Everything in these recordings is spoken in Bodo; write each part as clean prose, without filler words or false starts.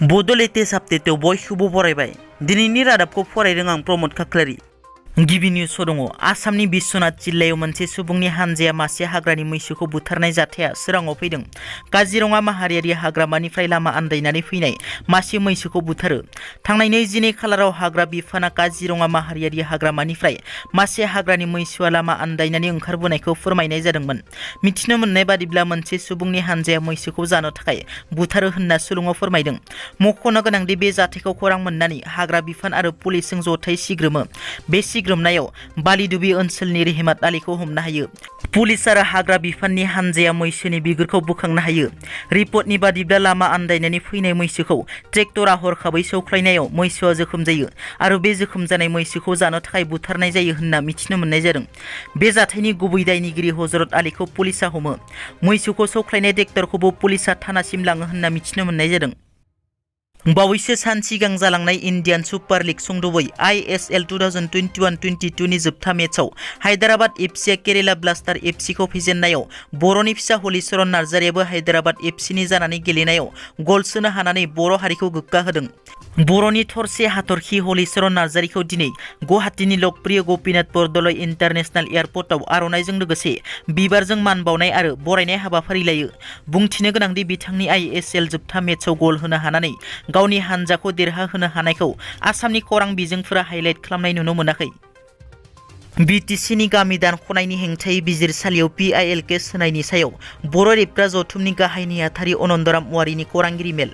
बड' लेटेस्ट आपडेटआव बयखौबो बरायबाय। दिनैनि रादाबखौ फरायदों आं प्रमद खाख्लारि। गिबि निउसआव दङ आसामनि बिश्वनाथ जिल्लायाव मोनसे सुबुंनि हानजाया मासे हाग्रानि मैसोखौ बुथारनाय जाथाया सोराङाव फैदों। काजिरङा माहारियारि हाग्रामानिफ्राय लामा आन्दायनानै फैनाय मासे मैसोखौ बुथारो। थांनाय 22 खालाराव हाग्रा बिफाना काजिरङा माहारियारि हाग्रामानिफ्राय मासे हाग्रानि मैसोआ लामा आन्दायनानै ओंखारबोनायखौ फोरमायनाय जादोंमोन। मिथिनो मोननाय बादिब्ला मोनसे सुबुंनि हानजाया मैसोखौ जानो थाखाय बुथारो होनना सुलुङाव फोरमायदों। मख'नो गोनांदि बे जाथायखौ खौरां मोननानै हाग्रा बिफान आरो पुलिसजों जथाय सिग्रोमो। बे सिग्रोमनायाव बालिदुबि ओनसोलनि रेहमात आलीखौ हमनो हायो। पुलिस आरो हाग्रा बिफाननि हानजाया मैसोनि बिगुरखौ बोखांनो हायो। रिपर्टनि बादिब्ला लामा आन्दायनानै फैनाय मैसोखौ ट्रेक्टरा हरखाबै सौख्लायनायाव मैसोआ जोखोम जायो आरो बे जोखोम जानाय मैसोखौ जानो थाखाय बुथारनाय जायो होनना मिथिनो मोननाय जादों। बे जाथायनि गुबै दायनिगिरि हजरत आलीखौ पुलिसा हमो। मैसोखौ सौख्लायनाय ट्रेक्टरखौबो पुलिसा थानासिम लाङो होनना मिथिनो मोननाय जादों। बावैसो सान सिगां जालांनाय इन्डियान सुपार लिग संद'बै ISL 2021-22 नि जोबथा मेचआव हायद्राबाद एफसीआ केरेला ब्लास्टार एफसीखौ फेजेननायाव बर'नि फिसा हलिचरन नार्जारियाबो हायद्राबाद एफसीनि जानानै गेलेनायाव गल सोनो हानानै बर' हारिखौ गोग्गा होदों। बर'नि थरसे हाथरखि हलिचरन नार्जारिखौ दिनै गुवाहाटीनि लकप्रिय गपिनाथ बरदलै इन्टारनेशनेल एयारपर्टआव आर'नाइजों लोगोसे बिबारजों मान बावनाय आरो बरायनाय हाबाफारि लायो। बुंथिनो गोनांदि बिथांनि ISL जोबथा मेचआव गल होनो हानानै गावनि हानजाखौ देरहाहोनो हानायखौ आसामनि खौरां बिजोंफोरा हाइलाइट खालामनाय नुनो मोनाखै। BTCनि गामि दानख'नायनि हेंथायै बिजिरसालियाव PIL केस होनायनि सायाव बर' रेबग्रा जथुमनि गाहाय नेहाथारि अनन्तराम औवारिनि खौरांगिरि मेल।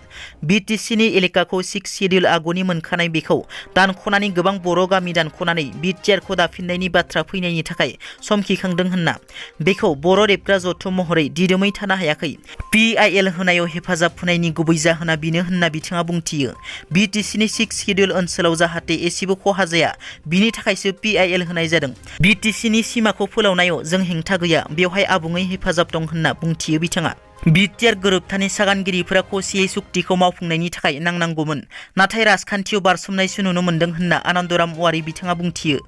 BTCनि एलेकाखौ 6 सिडिउल आगुनि मोनखानाय बेखौ दानख'नानै गोबां बर' गामि दानख'नानै BTRखौ दाफिननायनि बाथ्रा फैनायनि थाखाय समखिखांदों होनना बेखौ बर' रेबग्रा जथुम महरै दिदोमै थानो हायाखै। PIL होनायाव हेफाजाब होनायनि गुबै जाहोना बेनो होनना बिथाङा बुंथियो। BTCनि 6 सिडिउल ओनसोलाव जाहाथे एसेबो खहा जाया बिनि थाखायसो PIL होनाय जादों। BTCनि सिमाखौ फोलावनायाव जों हेंथा गैया, बेवहाय आबुङै हेफाजाब दं होनना बुंथियो बिथाङा। BTR गोरोबथानि सागानगिरिफोरा खौसेयै सुक्तिखौ मावफुंनायनि थाखाय नांनांगौमोन, नाथाय राजखान्थियाव बारसोमनायसो नुनो मोनदों होनना अनन्तराम औवारि बिथाङा बुंथियो।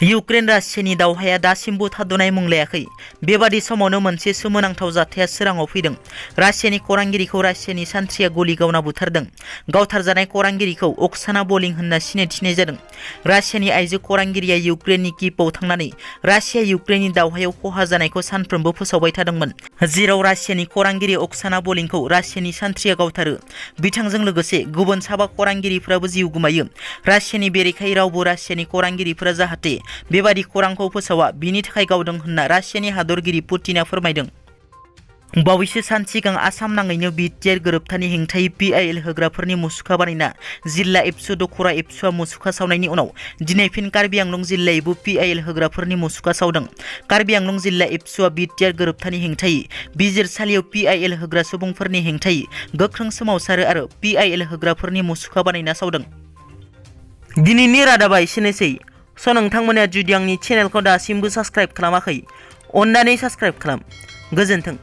इउक्रेन रासियानि दावहाया दासिमबो थाद'नाय मुं लायाखै। बेबादि समावनो मोनसे सोमोनांथाव जाथाया सोराङाव फैदों। रासियानि खौरांगिरिखौ रासियानि सान्थ्रिया गलि गावना बुथारदों। गावथारजानाय खौरांगिरिखौ अक्साना बलिं होनना सिनायथिनाय जादों। रासियानि आइजो खौरांगिरिया इउक्रेननि किपआव थांनानै रासिया इउक्रेननि दावहायाव खहा जानायखौ सानफ्रोमबो फोसावबाय थादोंमोन, जेराव रासियानि खौरांगिरि अक्साना बलिंखौ रासियानि सान्थ्रिया गावथारो। बिथांजों लोगोसे गुबुन साबा खौरांगिरिफोराबो जिउ गोमायो। रासियानि बेरेखायै रावबो रासियानि खौरांगिरिफोरा जाहाथे बेबादि खौरांखौ फोसावा बिनि थाखाय गावदों होनना रासियानि हादरगिरि पुतिना फोरमायदों। बावैसो सान सिगां आसाम नाङैनो BTR गोरोबथानि हेंथायै PIL होग्राफोरनि मुसुखा बानायना जिल्ला एबसु दख'रा एबसुआ मुसुखा सावनायनि उनाव दिनै फिन कार्बि आंलं जिल्लायावबो PIL होग्राफोरनि मुसुखा सावदों। कार्बि आंलं जिल्ला एबसुआ BTR गोरोबथानि हेंथायै बिजिरसालियाव PIL होग्रा सुबुंफोरनि हेंथायै गोख्रों सोमावसारो आरो PIL होग्राफोरनि मुसुखा बानायना सावदों। दिनैनि रादाबा एसेनोसै। नोंथांमोना जुदि आंनि चेनेलखौ दासिमबो साबस्क्राइब खालामाखै, अन्नानै साबस्क्राइब खालाम। गोजोन्थों।